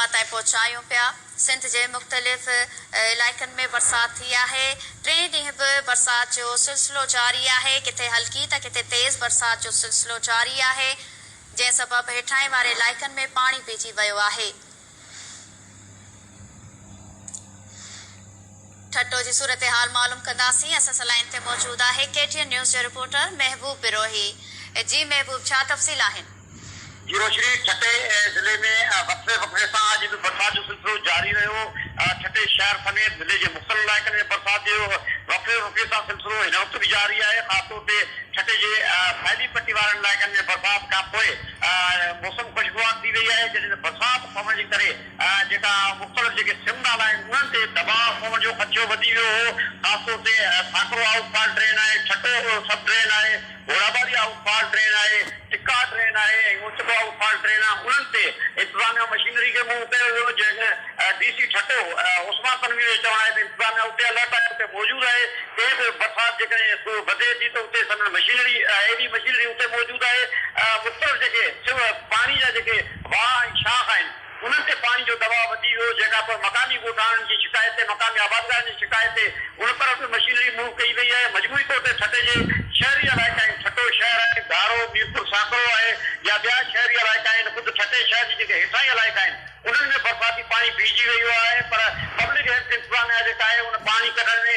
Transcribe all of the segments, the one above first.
توهان تائين پهچايون پيا. سنڌ جي مختلف علائقن ۾ برسات ٿي آهي. ٽئين ڏينهن به برسات جو سلسلو جاري آهي. ڪٿي هلڪي ته ڪٿي تيز برسات جو سلسلو جاري آهي. جنهن سبب هيٺاهين واري علائقن ۾ پاڻي پئجي ويو آهي. ٺٽو جي صورتحال معلوم ڪنداسين. اسان سان لائين تي موجود آهي ڪي ٽي اين نيوز جو رپورٽر محبوب بروهي. جي محبوب ڇا تفصيل آهن؟ جي روشني ٺٽي ضلعي ۾ وقفي وقفي سان اڄ به برسات جو سلسلو جاري رهيو. ٺٽي شهر سميت ضلعي جي مختلف علائقن ۾ برسات جو وقفي وقفي سان سلسلو هن وقت به جاري آهي. خاص طور تي ٺٽي جي ساحلي پٽي وارن علائقن ۾ برسات کانپوء موسم خوشگوار ٿي وئي آهي جڏهن ته برسات پوڻ جي ڪري جيڪا مختلف جيڪي سم نالا آهن انهن تي دٻاء پوڻ جو خدشو وڌي ويو هو. خاص طور تي ساڪرو آئوٽ فال ڊرين آهي، ٺٽو سب ڊرين آهي، گهوڙاٻاري آئوٽ فال ڊرين آهي، ٽڪا ڊرين آهي ۽ اوچتو آئوٽ فال ڊرين آهي انهن تي انتظاميا مشينري کي موو ڪيو ويو جنهن کي ڊي سي ٺٽو عثمان تنوير جو چوڻ آهي ته انتظاميا اتي الرٽ آهي اتي موجود آهي ڪنهن به برسات جيڪڏهن وڌي ٿي ته اتي سندن مشينري هيوي مشينري اتي موجود آهي مختلف جيڪي پاڻي جا جيڪي واهه ۽ شاخ آهن انهن تي پاڻي جو دٻاء وڌي ويو، جنهن کان پوء مقامي ڳوٺاڻن جي شڪايت تي مقامي آبادگارن جي شڪايت تي ان طرف به مشينري موو ڪئي وئي آهي، مجموعي طور تي ٺٽي جي شهري علائقا آهن، ٺٽو شهر آهي، گهارو، ميرپور ساڪرو آهي يا ٻيا شهري علائقا آهن، خود ٺٽي شهر جي جيڪي هيٺاهين علائقا آهن انهن ۾ برساتي پاڻي بيهجي ويو آهي پر پبلڪ هيلٿ انتظاميا جيڪا آهي ان پاڻي ڪڍڻ ۾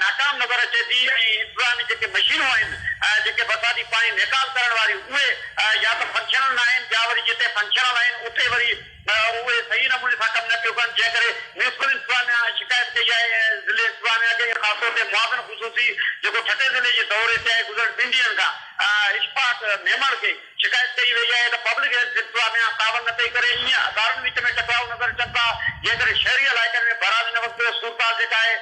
ناڪام نظر اچي ٿي ۽ انتظامي جيڪي مشينون آهن جيڪي برساتي پاڻي نيڪال ڪرڻ واريون اهي يا ته فنڪشنل ناهن يا وري جتي فنڪشنل آهن اتي وري اهي صحيح نموني سان ڪم نه پيو ڪن جنهن ڪري ميونسپل انتظاميا شڪايت ڪئي آهي ۽ ضلعي انتظاميا کي ۽ خاص طور تي معاون خصوصي جيڪو ٺٽي ضلعي جي دوري تي آهي گذريل ٻن ڏينهن کان اشفاق ميمڻ کي شڪايت ڪئي وئي آهي ته پبلڪ هيلٿ انتظاميا تعاون نه پئي ڪري ايئن ادارن وچ ۾ ٽڪراء نظر اچن ٿا جنهن ڪري شهري علائقن ۾ بهرحال هن وقت صورتحال جيڪا آهي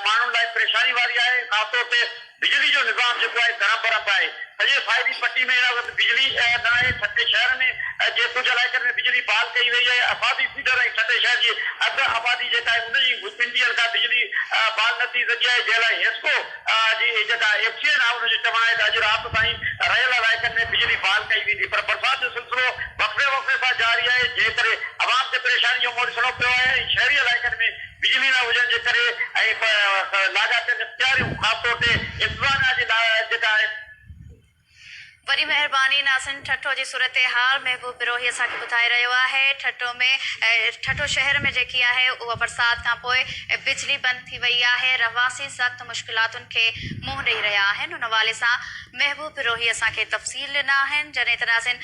ماڻهن لاء پريشاني واري آهي خاص طور تي بجلي جو نظام جيڪو آهي درهم برهم آهي. سڄي ساحلي پٽي ۾ هن وقت بجلي نه آهي. ٺٽي شهر ۾ جي ڪجهه علائقن ۾ بجلي بحال ڪئي وئي آهي. افادي فيڊر ۽ ٺٽي شهر جي اڌ آبادي جيڪا آهي ان جي ٻن ڏينهن کان بجلي بحال نه ٿي سگهي آهي جنهن لاء حيسڪو جي جيڪا ايف سي اين آهي ان جو چوڻ آهي ته اڄ رات تائين رهيل علائقن ۾ بجلي بحال ڪئي ويندي پر برسات جو سلسلو وقفي وقفي سان جاري آهي جنهن ڪري عوام کي پريشاني جو منهن ڏسڻو پيو آهي ۽ شهري علائقن ۾ بجلي نه هجڻ جي ڪري ۽ لاڳاپيل اختياريون خاص طور تي انتظاميا جي جيڪا آهي. وڏي مهرباني ناظرين ٺٽو جي صورتحال محبوب بروهي اسان کي ٻڌائي رهيو آهي ٺٽو ۾ ٺٽو شهر ۾ جيڪي آهي اها برسات کان پوء بجلي بند ٿي وئي آهي رهواسي سخت مشڪلاتن کي منهن ڏئي رهيا آهن ان حوالي سان محبوب بروهي اسان کي تفصيل ڏنا آهن جڏهن ته ناظرين.